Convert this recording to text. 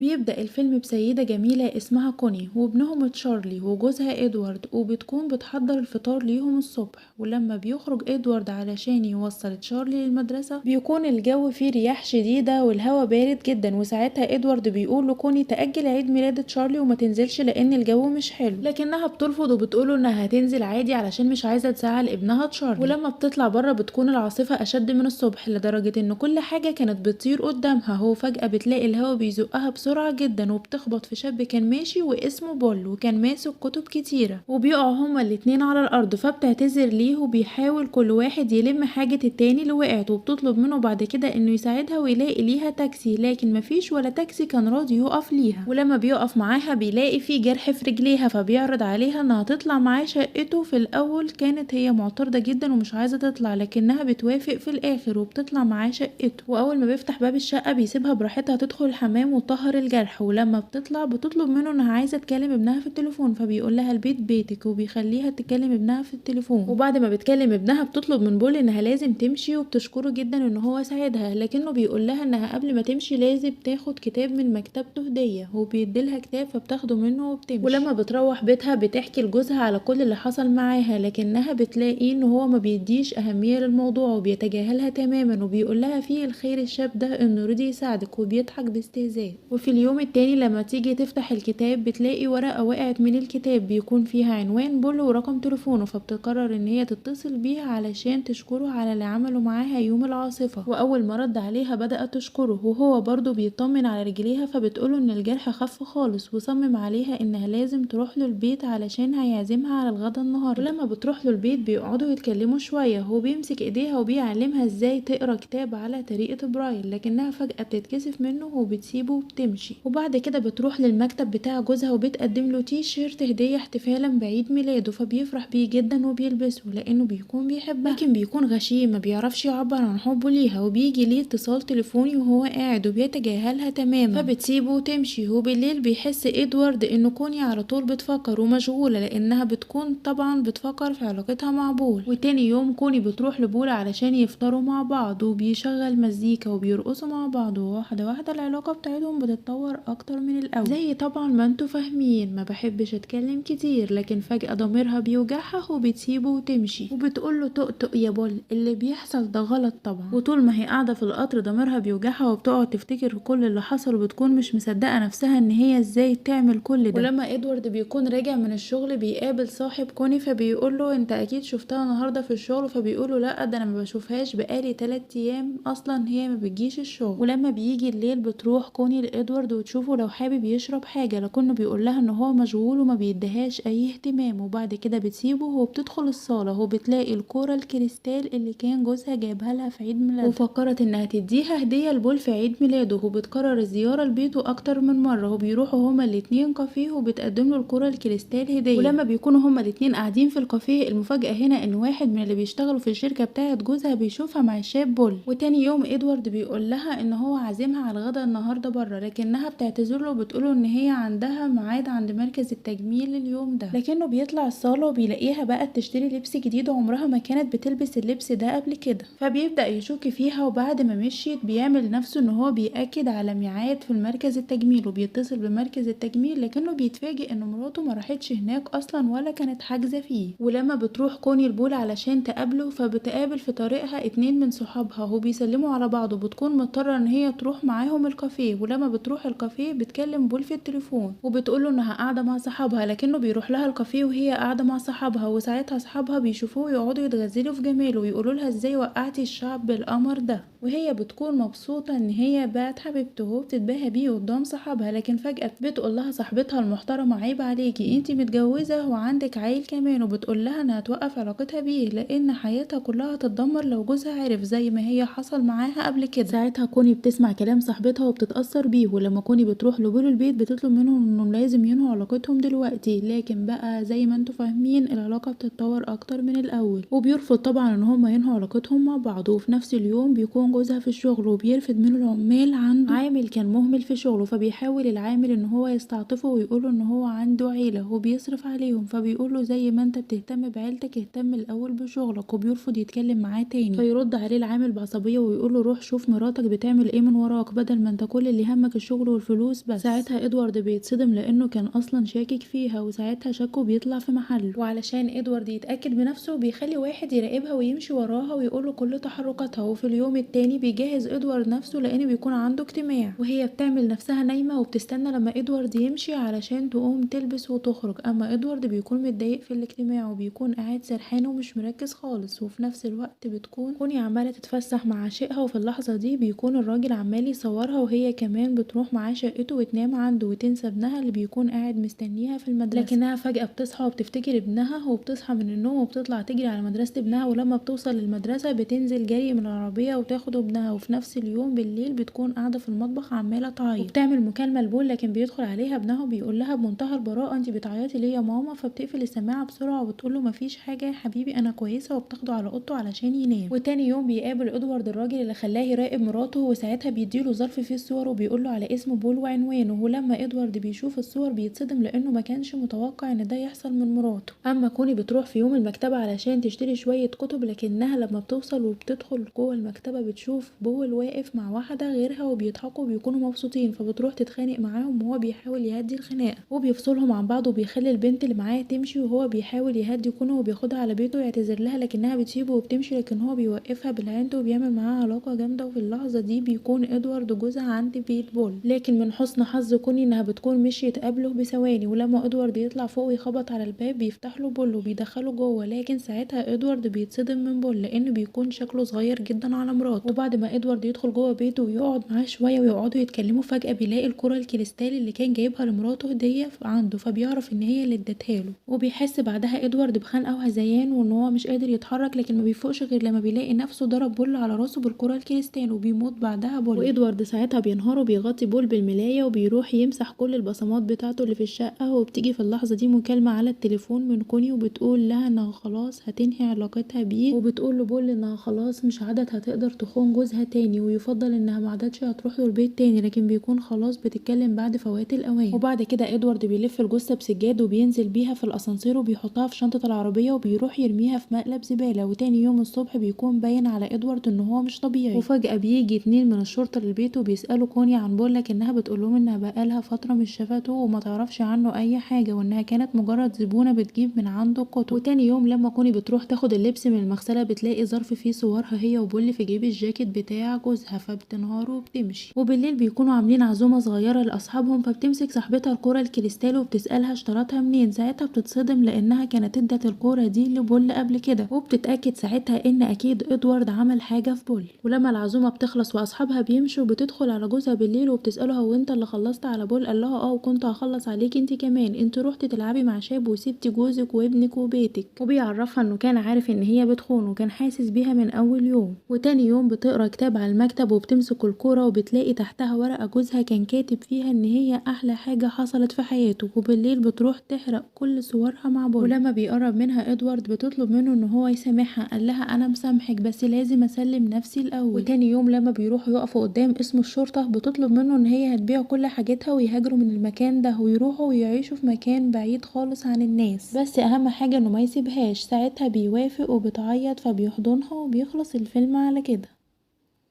بيبدأ الفيلم بسيدة جميلة اسمها كوني وابنهم تشارلي وجوزها ادوارد، وبتكون بتحضر الفطار ليهم الصبح. ولما بيخرج ادوارد علشان يوصل تشارلي للمدرسة بيكون الجو فيه رياح شديدة والهوا بارد جدا، وساعتها ادوارد بيقول لكوني تأجل عيد ميلاد تشارلي وما تنزلش لان الجو مش حلو، لكنها بترفض وبتقوله انها هتنزل عادي علشان مش عايزة تزعل ابنها تشارلي. ولما بتطلع بره بتكون العاصفة اشد من الصبح لدرجة ان كل حاجة كانت بتطير قدامها. هو فجأة بتلاقي الهوا بيزقها بسرعة جدا وبتخبط في شاب كان ماشي واسمه بول وكان ماسك كتب كتيرة، وبيقعوا هما الاتنين على الارض. فبتعتذر ليه وبيحاول كل واحد يلم حاجة التاني اللي وقعت، وبتطلب منه بعد كده انه يساعدها ويلاقي ليها تاكسي، لكن مفيش ولا تاكسي كان راضي يقف ليها. ولما بيقف معاها بيلاقي في جرح في رجليها، فبيعرض عليها انها تطلع معاه شقته. في الاول كانت هي معترضة جدا ومش عايزة تطلع، لكنها بتوافق في الاخر وبتطلع معاه شقته. واول ما بيفتح باب الشقة بيسيبها براحتها تدخل الحمام وتطهر الجرح. ولما بتطلع بتطلب منه انها عايزة تكلم ابنها في التليفون، فبيقول لها البيت بيتك، وبيخليها تكلم ابنها في التليفون. وبعد ما بتكلم ابنها بتطلب من بول انها لازم تمشي، وبتشكره جدا ان هو ساعدها، لكنه بيقول لها انها قبل ما تمشي لازم تاخد كتاب من مكتبته هدية، وبيديلها كتاب فبتاخده منه وبتمشي. ولما بتروح بيتها بتحكي لجوزها على كل اللي حصل معاها، لكنها بتلاقي ان هو ما بيديش اهمية للموضوع وبيتجاهلها تماما، وبيقول لها فيه الخير الشاب ده انه رضي يساعدك، وبيضحك باستهزاء. وفي اليوم التاني لما تيجي تفتح الكتاب بتلاقي ورقة وقعت من الكتاب بيكون فيها عنوان بول ورقم تليفونه، فبتقرر ان هي تتصل بيه علشان تشكره على اللي عمله معاها يوم العاصفة. واول ما رد عليها بدأت تشكره، وهو برضه بيطمن على رجليها، فبتقوله ان الجرح خف خالص، وصمم عليها انها لازم تروح له البيت علشان هيعزمها على الغدا النهارده. ولما بتروح له البيت بيقعدوا يتكلموا شوية، هو بيمسك ايديها وبيعلمها ازاي تقرا كتاب على طريقة برايل، لكنها فجأة بتتكسف منه وبتسيبه وبتمشي. وبعد كده بتروح للمكتب بتاع جوزها وبتقدم له تي شيرت هدية احتفالا بعيد ميلاده، فبيفرح بيه جدا وبيلبسه لانه بيكون بيحبها، لكن بيكون غشيم ما بيعرفش يعبر عن حبه ليها. وبيجي ليه اتصال تليفوني وهو قاعد وبيتجاهلها تماما، فبتسيبه وتمشي. وبالليل بيحس ادوارد انه كوني على طول بتفكر ومشغولة، لانها بتكون طبعا بتفكر في علاقتها مع بول. وتاني يوم كوني بتروح لبول علشان يفطروا مع بعض، وبيشغل مزيكا وبيرقصوا مع بعض، وواحدة واحدة العلاقة بتاعتهم بتتطور اكتر من الاول. زي طبعا ما انتوا فاهمين ما بحبش اتكلم كتير، لكن فجأة ضميرها بيوجعها وبتسيبه وتمشي، وبتقوله طقطق يا بول اللي بيحصل ده غلط طبعا. وطول ما هي قاعدة في القطر ضميرها بيوجعها وبتقعد تفتكر كل اللي حصل، وبتكون مش مصدقة نفسها ان هي ازاي تعمل كل ده. ولما ادوارد بيكون راجع من الشغل بيقابل صاحب كوني، فبيقوله انت اكيد شفتها النهارده في الشغل، فبيقوله لا ده انا ما بشوفهاش بقالي 3 ايام اصلا هي ما بتجيش الشغل. ولما بيجي الليل بتروح كوني لادوارد وتشوفه لو حابب يشرب حاجة، لكنه بيقول لها ان هو مشغول وما بيديهاش اي اهتمام. وبعد كده بتسيبه وبتدخل الصالة وبتلاقي الكورة الكريستال اللي كان جوزها جايبها لها في عيد ميلادها، وفكرت انها تديها هدية لبول في عيد ميلاده، وبتكرر الزيارة لبيته اكتر من مرة، وبيروحوا هما الاتنين كافيه وبتقدم له الكورة الكريستال هدية. ولما بيكونوا هما الاتنين قاعدين في الكافيه المفاجأة هنا ان واحد من اللي بيشتغلوا في الشركة بتاعة جوزها بيشوفها مع الشاب بول. وتاني يوم ادوارد بيقول لها ان هو عازمها على الغدا النهارده بره، لكنها بتعتذر له وبتقوله ان هي عندها ميعاد عند مركز التجميل اليوم ده، لكنه بيطلع الصالة وبيلاقيها بقى تشتري لبس جديد عمرها ما كانت بتلبس اللبس ده قبل كده، فبيبدأ يشك فيها. وبعد ما مشيت بيعمل نفسه ان هو بيأكد على ميعاد في المركز التجميل، وبيتصل بمركز التجميل، لكنه بيتفاجئ ان مراته ما راحتش هناك اصلا ولا كانت حاجزة فيه. ولما بتروح كوني البول علشان تقابله فبتقابل في طريقها 2 من صحابها وبيسلموا على بعض، وبتكون مضطرة ان هي تروح معاهم الكافيه. ولما بتروح الكافيه بتكلم بول في التليفون وبتقوله انها قاعدة مع صحابها، لكنه بيروح لها الكافيه وهي قاعدة مع صحابها، وساعتها صحابها بيشوفوه ويقعدوا يتغزلوا في جماله ويقولوا لها ازاي وقعتي الشعب بالقمر ده، وهي بتكون مبسوطة ان هي بقت حبيبته وبتتباهى بيه قدام صحابها. لكن فجأة بتقول لها صاحبتها المحترمة عيب عليكي انتي متجوزة وعندك عيل كمان، وبتقول لها انها توقف علاقتها بيه لان حياتها كلها هتتدمر لو جوزها عرف زي ما هي حصل معاها قبل كده. ساعتها كوني بتسمع كلام صاحبتها وبتتأثر بيه، ولما كوني بتروح لبول البيت بتطلب منهم انهم لازم ينهوا علاقتهم دلوقتي، لكن بقى زي ما انتوا فاهمين العلاقة بتتطور اكتر من الاول، وبيرفض طبعا ان هما ينهوا علاقتهم مع بعض. وفي نفس اليوم بيكون جوزها في الشغل وبيرفد منه العمال عنده عامل كان مهمل في شغله، فبيحاول العامل ان هو يستعطفه ويقوله ان هو عنده عيلة وبيصرف عليهم، فبيقوله زي ما انت بتهتم بعيلتك اهتم الاول بشغلك، وبيرفض يتكلم معاه تاني. فيرد عليه العامل بعصبية ويقوله روح شوف مراتك بتعمل ايه من وراك بدل ما انت كل اللي همك الشغل والفلوس بس. ساعتها ادوارد بيتصدم لانه كان اصلا شاكك فيها، وساعتها شكه بيطلع في محله. وعلشان ادوارد يتاكد بنفسه بيخلي واحد يراقبها ويمشي وراها ويقوله كل تحركاتها. وفي اليوم التاني بيجهز ادوارد نفسه لان بيكون عنده اجتماع، وهي بتعمل نفسها نايمه وبتستنى لما ادوارد يمشي علشان تقوم تلبس وتخرج. اما ادوارد بيكون متضايق في الاجتماع وبيكون قاعد سرحان ومش مركز خالص. وفي نفس الوقت بتكون كوني عماله تتفسح مع عشيقها، وفي اللحظه دي بيكون الراجل عمال يصورها وهي كمان بتروح معاه شقته وتنام عنده وتنسى ابنها اللي بيكون قاعد مستنيها في المدرسه. لكنها فجأة بتصحى وبتفتكر ابنها وبتصحى من النوم وبتطلع تجري على مدرسة ابنها، ولما بتوصل للمدرسة بتنزل جري من العربية وتاخد ابنها. وفي نفس اليوم بالليل بتكون قاعدة في المطبخ عمالة تعيط وبتعمل مكالمة لبول، لكن بيدخل عليها ابنها وبيقول لها بمنتهى البراءة انتي بتعيطي ليه يا ماما؟ فبتقفل السماعة بسرعة وبتقول له مفيش حاجة يا حبيبي انا كويسة، وبتاخده على اوضته علشان ينام. وتاني يوم بيقابل ادوارد الراجل اللي خلاه يراقب مراته، وساعتها بيديله ظرف فيه الصور وبيقول له على اسم بول وعنوانه. ولما ادوارد بيشوف الصور بيتصدم لانه ما كانش متوقع ان ده يحصل من مراته. اما كوني بتروح في يوم المكتبة علشان تشتري شوية كتب، لكنها لما بتوصل وبتدخل جوه المكتبة بتشوف بول واقف مع واحدة غيرها وبيضحكوا وبيكونوا مبسوطين، فبتروح تتخانق معاهم وهو بيحاول يهدي الخناقة وبيفصلهم عن بعض وبيخلي البنت اللي معاه تمشي، وهو بيحاول يهدي كوني وبياخدها على بيته ويعتذر لها، لكنها بتسيبه وبتمشي، لكن هو بيوقفها بالعند وبيعمل معاها علاقة جامدة. وفي اللحظة دي بيكون ادوارد جوزها عند بيت بول، لكن من حسن حظ كوني انها بتكون مشيت قبله بثواني. ولما ادوارد يطلع فوق ويخبط على الباب بيفتح له بول وبيدخله جوه، لكن ساعتها ادوارد بيتصدم من بول لانه بيكون شكله صغير جدا على مراته. وبعد ما ادوارد يدخل جوه بيته ويقعد معاه شويه ويقعدوا يتكلموا، فجاه بيلاقي الكره الكريستال اللي كان جايبها لمراته هديه عنده، فبيعرف ان هي اللي ادتها له. وبيحس بعدها ادوارد بخنقه وهذيان وان هو مش قادر يتحرك، لكن ما بيفوقش غير لما بيلاقي نفسه ضرب بول على راسه بالكره الكريستال وبيموت بعدها بول. وادوارد ساعتها بينهار وبيغطي بول بالملايه وبيروح يمسح كل البصمات بتاعته اللي في الشقه. وبتيجي في اللحظه دي مكالمه على التليفون من كوني وبتقول لها انها خلاص هتنهي علاقتها بيه، وبتقول لبول انها خلاص مش عادت هتقدر تخون جوزها تاني، ويفضل انها ما عادتش هتروح له البيت تاني، لكن بيكون خلاص بتتكلم بعد فوات الاوان. وبعد كده ادوارد بيلف الجثه بسجاد وبينزل بيها في الاسانسير وبيحطها في شنطه العربيه وبيروح يرميها في مقلب زباله. وتاني يوم الصبح بيكون باين على ادوارد ان هو مش طبيعي، وفجاه بيجي اتنين من الشرطه للبيت وبيسالوا كوني عن بول، لكنها بتقول لهم انها بقالها فتره مش شافته وما تعرفش عنه اي حاجه، وانها كانت مجرد زبونه بتجيب من عنده كتب. وتاني يوم لما كوني بتروح تاخد اللبس من المغسله بتلاقي ظرف فيه صورها هي وبول في جيب الجاكيت بتاع جوزها، فبتنهار وبتمشي. وبالليل بيكونوا عاملين عزومه صغيره لاصحابهم، فبتمسك صاحبتها الكره الكريستال وبتسالها اشترتها منين. ساعتها بتتصدم لانها كانت ادت الكره دي لبول قبل كده، وبتتاكد ساعتها ان اكيد ادوارد عمل حاجه في بول. ولما العزومه بتخلص واصحابها بيمشوا بتدخل على جوزها بالليل وبتساله هو انت اللي خلصت على بول؟ قال لها اه وكنت هخلص عليك انت كمان، انت روحتي تلعبي مع شاب وسبتي جوزك وابنك وبيتك. وبيعرفها انه كان عارف ان هي بتخون وكان حاسس بيها من اول يوم. وتاني يوم بتقرا كتاب على المكتب وبتمسك الكوره وبتلاقي تحتها ورقه جوزها كان كاتب فيها ان هي احلى حاجه حصلت في حياته. وبالليل بتروح تحرق كل صورها مع بول. ولما بيقرب منها ادوارد بتطلب منه ان هو يسامحها، قال لها انا مسامحك بس لازم اسلم نفسي الاول. وتاني يوم لما بيروحوا يقفوا قدام اسم الشرطه بتطلب منه ان هي هتبيع كل حاجتها ويهاجروا من المكان ده ويروحوا ويعيشوا في مكان بعيد خالص عن الناس، بس اهم حاجه انه ما يسيبهاش. ساعتها بيوافق وبتعيط فبيحضنها وبيخلص الفيلم على كده.